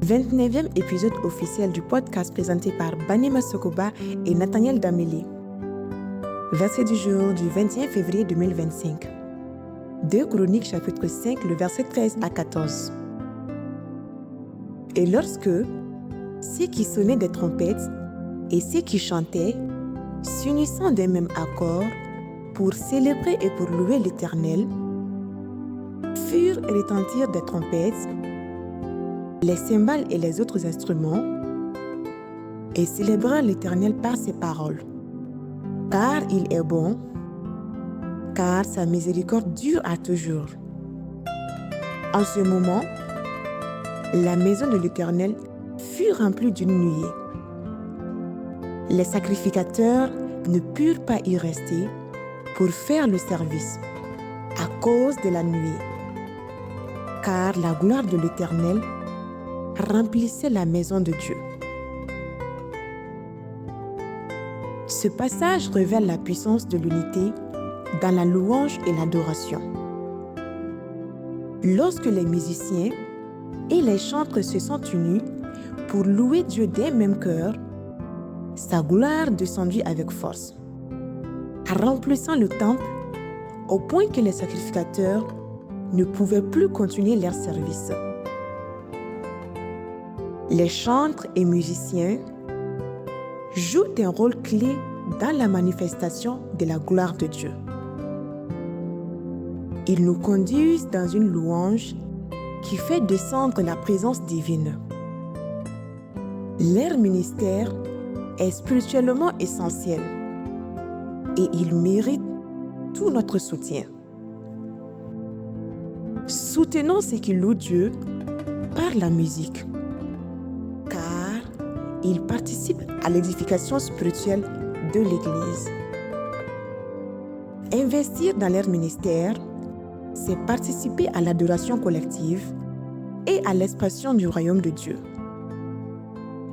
29e épisode officiel du podcast présenté par Banema Sogoba et Nathaniel Dembélé. Verset du jour du 21 février 2025. 2 Chroniques chapitre 5, le verset 13 à 14. Et lorsque ceux qui sonnaient des trompettes et ceux qui chantaient, s'unissant d'un même accord pour célébrer et pour louer l'Éternel, firent retentir des trompettes, les cymbales et les autres instruments, et célébrèrent l'Éternel par ses paroles. Car il est bon, car sa miséricorde dure à toujours. En ce moment, la maison de l'Éternel fut remplie d'une nuée. Les sacrificateurs ne purent pas y rester pour faire le service à cause de la nuée, car la gloire de l'Éternel remplissait la maison de Dieu. Ce passage révèle la puissance de l'unité dans la louange et l'adoration. Lorsque les musiciens et les chantres se sont unis pour louer Dieu d'un même cœur, sa gloire descendit avec force, remplissant le temple au point que les sacrificateurs ne pouvaient plus continuer leur service. Les chantres et musiciens jouent un rôle clé dans la manifestation de la gloire de Dieu. Ils nous conduisent dans une louange qui fait descendre la présence divine. Leur ministère est spirituellement essentiel et ils méritent tout notre soutien. Soutenons ceux qui louent Dieu par la musique, car ils participent à l'édification spirituelle de l'Église. Investir dans leur ministère, c'est participer à l'adoration collective et à l'expansion du royaume de Dieu.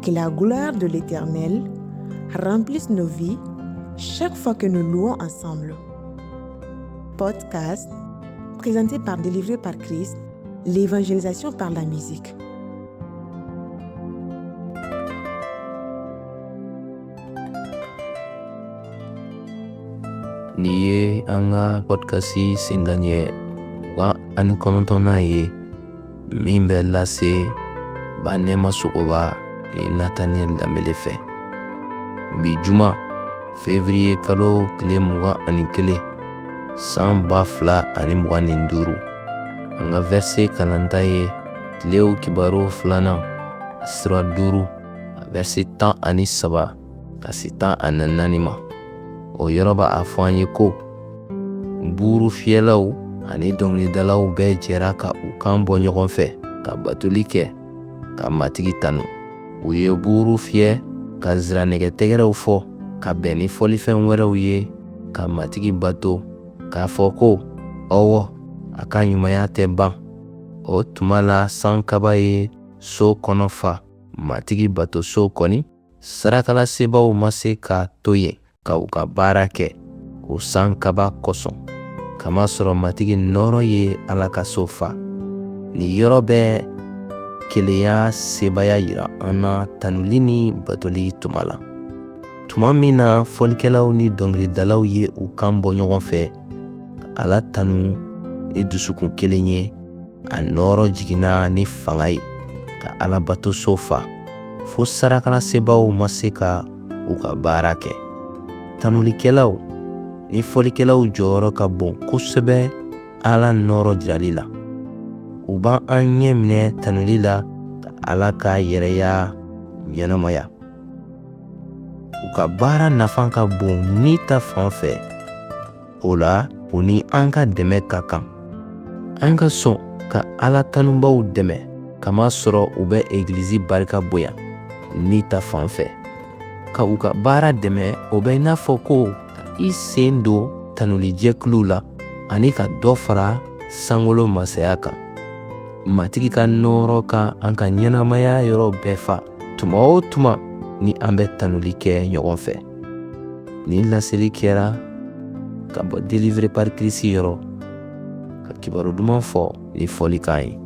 Que la gloire de l'Éternel remplisse nos vies chaque fois que nous louons ensemble. Podcast présenté par Délivré par Christ, l'évangélisation par la musique. Nin ye an ka podcast sendan ye 29nan ye min bɛ lase Banema Sogoba ni Nathaniel Dembélé fɛ. Bi juma février kalo tile 21 san 2025, an ka verset kalanta ye tilew kibaru filanan sura 5 verset 13 ka se 14 ma. O yɔrɔ b'a fɔ an ye ko buru fiyɛlaw ani dɔnkilidalaw bɛɛ jɛra ka u kan bɔ ɲɔgɔn fɛ ka batoli kɛ ka Matigi tanu. U ye buru fiyɛ ka ziranɛgɛ tɛgɛrɛw fɔ ka bɛn ni fɔlifɛn wɛrɛw ye ka Matigi bato k'a fɔ ko ɔwɔ, a ka ɲumanya tɛ ban. O tuma la sankaba ye so kɔnɔ fa. Matigi batoso kɔni, sarakalasebaaw ma se ka to yen ka u ka baara kɛ o sankaba kosɔn, kamasɔrɔ Matigi nɔɔrɔ ye Ala ka so fa. Nin yɔrɔ bɛ kelenya sebaaya yira an na tanuli ni batoli tuma la. Tuma min na fɔlikɛlaw ni dɔnkilidalaw ye u kan bɔ ɲɔgɔn fɛ ka Ala tanu ni dusukun kelen ye, a nɔɔrɔ jiginna ni fanga ye ka Ala batoso fa, fo sarakalasebaaw ma se ka u ka baara kɛ. Tanulikɛlaw ni fɔlikɛlaw jɔyɔrɔ ka bon kosɛbɛ Ala nɔɔrɔ jirali la. U b'an ɲɛ minɛ tanuli la ka Ala ka yɛrɛya ɲɛnamaya. U ka baara nafa ka bon ni ta fan fɛ, o la u ni an ka dɛmɛ ka kan. An ka sɔn ka Ala tanubaw dɛmɛ kamasɔrɔ u bɛ egilizi barika bonya ni ta fan fɛ. Ka u ka baara dɛmɛ, o bɛ i n'a fɔ ko i sen don tanulijɛkuluw la ani ka dɔ fara sankolo masaya kan. Matigi ka nɔɔrɔ ka an ka ɲɛnamaya yɔrɔ bɛɛ fa tuma o tuma ni an bɛ tanuli kɛ ɲɔgɔn fɛ. Nin laseli kɛra ka bɔ Délivré par Christ yɔrɔ ka kibaru duman fɔ ni fɔlikan ye.